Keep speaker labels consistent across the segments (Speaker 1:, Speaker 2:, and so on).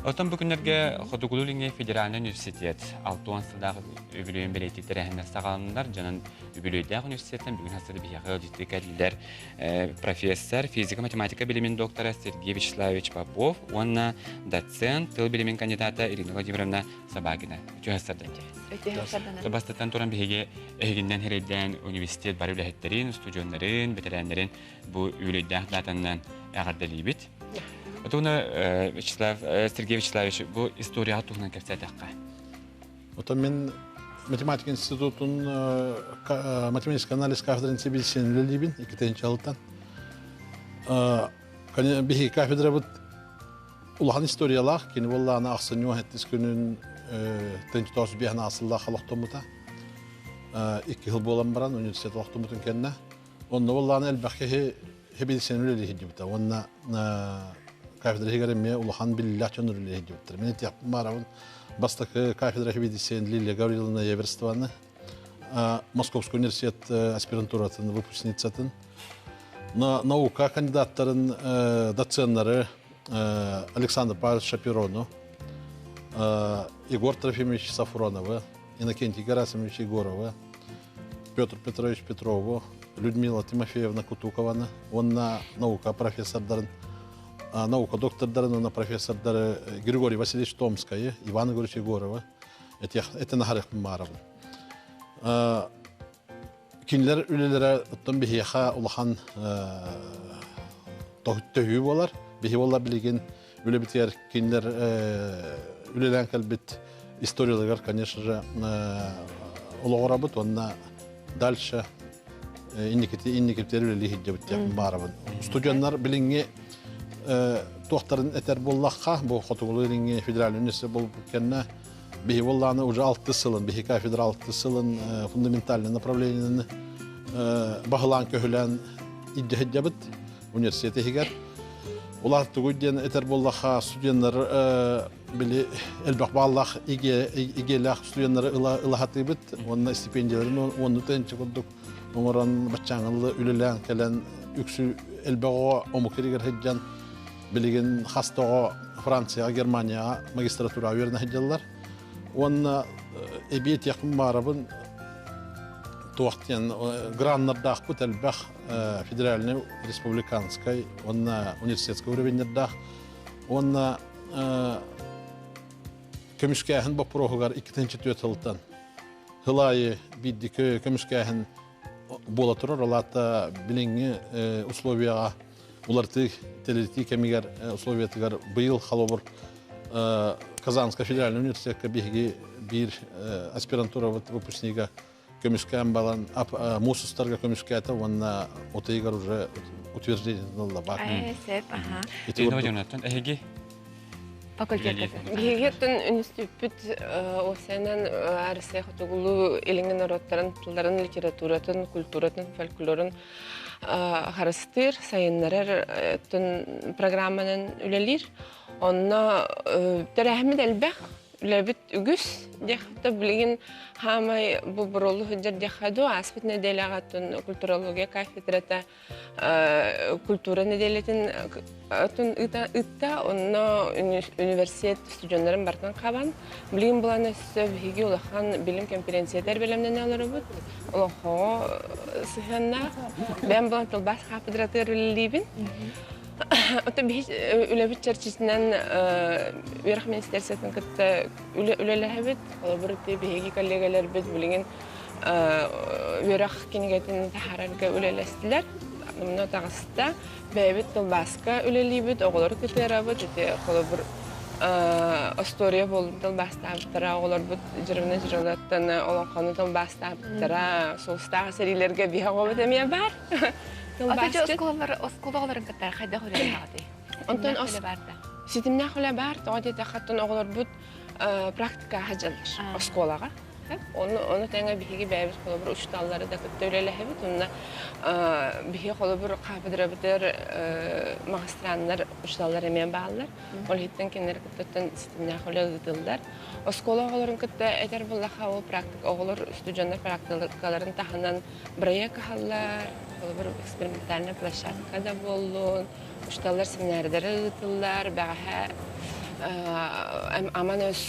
Speaker 1: Оттон бу күннэргэ Хотугулуу-Илиҥҥи федеральнай университет 60 сыллаах үбүлүөйүн бэлиэтиир тэрээһиннэр саҕаланнылар. Дьонун үбүлүөйдээх университеттан бүгүн хасыр биһиэхэ ыалдьыттыы кэллилэр профессор, физика-математика билимин доктора Сергей Вячеславович Попов уонна доцент, тыл билимин кандидата Ирина Владимировна Собакина. Үтүө сардан. Бастатан туран биһиги эһигиннэн хэрэйдээн университет бары үлэһиттэрин, устудьуоннарын, бэтэрээннэрин бу үбүлүөйдээх даатанан эҕэрдэлиибит. Отуна Вячеслав Сергей Вячеславович бу историяҕа туһунан кэпсээтэххэ.
Speaker 2: Оттон мин математика институтун математический анализ кафедрын сэбиэдиссэйин үлэлиибин иккитинчи алтан. Биһиги кафедрабыт улахан историялаах, кини буоллаҕына ахсынньы сэттис күнүн тынчы биэһин аасыллаах олохтоммута. Икки сыл буолан баран университет олохтоммутун кэннэ онно буоллаҕына элбэх киһи сэбиэдиссэйин үлэлии сылдьыбыта уонна кафедра иһигэр эмиэ улахан биллиилээх дьон үлэлии сылдьыбыттар. Мин этиэхпин баарабын бастакы кафедра сэбиэдиссэйин Лилия Гавриловна Еверствованы Московский университет аспирантуратын выпускницатын, наука кандидаттарын доценнары Александр Павлович Шаперону, Егор Трофимович Сафроновы, Иннокентий Герасимович Егоровы, Петр Петрович Петрову, Людмила Тимофеевна Кутукованы уонна наука профессордарын, наука доктордарын уонна профессордары Григорий Васильевич Томскайы, Иван Егорович Егоровы этин аһарыахпын баарабын. Кинилэр үлэлэрэ оттон биһиэхэ улахан төһүү буолар. Биһи буолла билигин үлэбитигэр кинилэр үлэлээн кэлбит историяларыгар, конечно же, олоҕурабыт уонна дальше инникити инникитигэр үлэлии сылдьабыт диэхпин баарабын. Студеннар билиҥҥи туохтарын этэр буоллахха, бу Хотугулуу-Илиҥҥи федеральный университет буолбут кэннэ биһи буоллаҕына уже алтыс сылын, биһи кафедра алтыс сылын фундаментальный направлениены баһылаан көһүлээн илдьэ сылдьабыт университет иһигэр. Улар тугуй диэн этэр буоллахха, студеннар били элбэх бааллаах игиэлээх студеннары ылаһатыыбыт уонна стипендияларын уонну тыһыынча курдук оҥорон баччааҥылы үлэлээн кэлэн үксү элбэх оҕо омук сиригэр сылдьан билигин хас да оҕо Францияҕа, Германияҕа магистратураҕа үөрэнэ сылдьаллар. Уонна эбии этиэхпин баарабын туох диэн граннардаахпыт элбэх федеральный, республиканскай уонна университетскай уровеннардаах уонна көмүскээһин боппуруоһугар 2-4 сылтан сыл аайы биирдики көмүскээһин буола турар. Ол аата билиҥҥи условияҕа уларытыы тэлитии кэмигэр условиятыгар быйыл холобур Казанскай федеральный университекка биһиги биир аспирантурабыт выпускнига көмүскээн балан муус устарга көмүскээтэ уонна отыйыгар уже утверждение ылла баар.
Speaker 3: Сөп, аха.
Speaker 1: Ирина Владимировна, эһиги
Speaker 3: факультеттан.
Speaker 4: Биһиги үнүстүүппүт уопсайынан Россия хотугулуу илиҥҥи норуоттарын тылларын, литературатын, культуратын, фольклорун харыстыыр, сайыннарар программанан үлэлиир. Онно тэрээһиммит элбэх, үлэбит үгүс диэххэ билигин хаамай бу бурулу сылдьар диэххэ дуу ааспыт нэдиэлэҕэ оттон культурология кафедрата культура нэдиэлэтин оттон ыытта онно университет студеннарын барытын хабан билигин булан өссө биһиги улахан билим конференциятыгар бэлэмнэнэ олоробут олоҥхоҕо сыһыаннаах бэйэм булан тылбаас кафедратыгар үлэлиибин. Оттон биһи үлэбит чэрчитинэн үөрэх министерствотын кытта үлэлэһэбит. Холобур, ити биһиги коллегаларбыт билигин үөрэх кинигэтин таһаарарга үлэлэстилэр. Онно таҕыста. Бэйэбит тылбааска үлэлиибит, оҕолору кытыарабыт. Ити холобур, остуоруйа буолбут тылбаастаабыттара, оҕолорбут Дьырыбына Дьырылыаттан олоҥхону тылбаастаабыттара, сулустаах сэриилэргэ биһи оҕобут эмиэ баар.
Speaker 3: Тылбаасчыт. Оскуолалар оскуола оҕолорун кытта хайдах үлэлээҕитий?
Speaker 4: Онтон ситимнээх үлэ баар. Тоҕо диэтэххэ, оттон оҕолорбут практика сылдьаллар оскуолаҕа. Ону, ону тэҥэ биһиги бэйэбит холобур учууталлары да кытта үлэлэһэбит. Онно биһиги холобур кафедрабытыгар магистраннар учууталлар эмиэ бааллар. Ол иһиттэн кинилэри кытта ситимнээх үлэ ыытыллар. Оскуола оҕолорун кытта этэр буоллахха, ол практика оҕолор студеннар практикаларын таһынан Бырайыак аһаллар, холобур, экспериментальнай площадка да буоллун, учууталлар семинардары ыытыллар, бэҕэһээ. Аман өс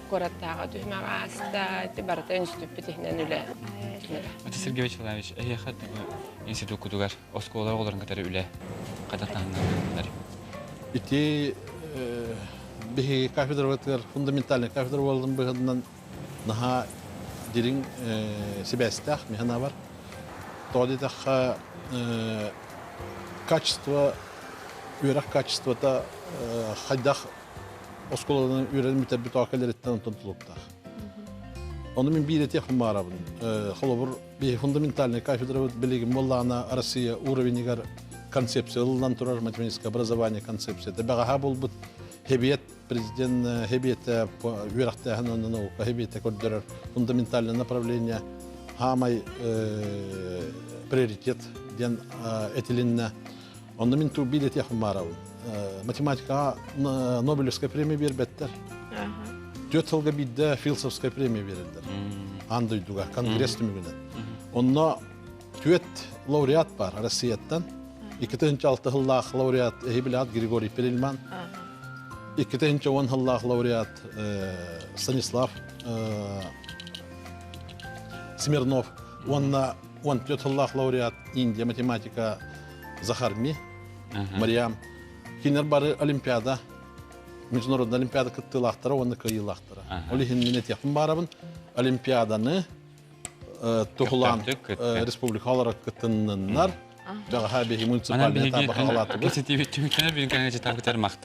Speaker 4: куораттааҕы түһүмэҕи ааста, ити барыта үнстүппүт иһинэн үлэ.
Speaker 1: Ати Сергей Вячеславович, эһиэхэ институккутугар оскуола оҕолорун кытары үлэ хайдах таһымнанар?
Speaker 2: Ити биһиги кафедрабытыгар фундаментальный кафедра буоларын быһыытынан наһаа дириҥ сибээстээх миһана бар. Тоҕо диэтэххэ, качество, үөрэх качествота хайдах оскуоланы үөрэнэн бүтэрбит оҕо кэлэриттэн онтон тутулуктаах. Ону мин биир этиэхпин баҕарабын. Холобур, биһи фундаментальный кафедрабыт билигин буоллаҕына Россия уровенигар концепция ылыллан турар математическое образование концепцията. Бэҕэһээ буолбут Хэбиэт президент Хэбиэтэ үөрэхтээһин уонна наука Хэбиэтэ көрдөрөр фундаментальное направление хаамай приоритет диэн этилиннэ. Онно мин туу биир этиэхпин баарабын. Математикаҕа Нобелевская премия биэрбэттэр. Түөрт сылга биирдэ Филдсовская премия биэрэллэр. Аан дойдуга, конгресс түмүгүнэн. Онно түөрт лауреат бар Россияттан. 2006 сыллаах лауреат Эһибилят Григорий Перельман. 2010 сыллаах лауреат Станислав Смирнов. Уонна 14 сыллаах лауреат Индия математика Захарми, Мариам. Кинилэр бары Олимпиада, международный Олимпиада кыттыылаахтара уонна кыайыылаахтара. Ол иһин мин этиэхпин баарабын, Олимпиаданы туһулаан республика олорор кыттынныннар. Бэҕэһээ биһи муниципальный этапа хаалаатыбыт.
Speaker 1: Кэсэтиибит түмүктэнэр бүгүн кэҥэ чытаабытар.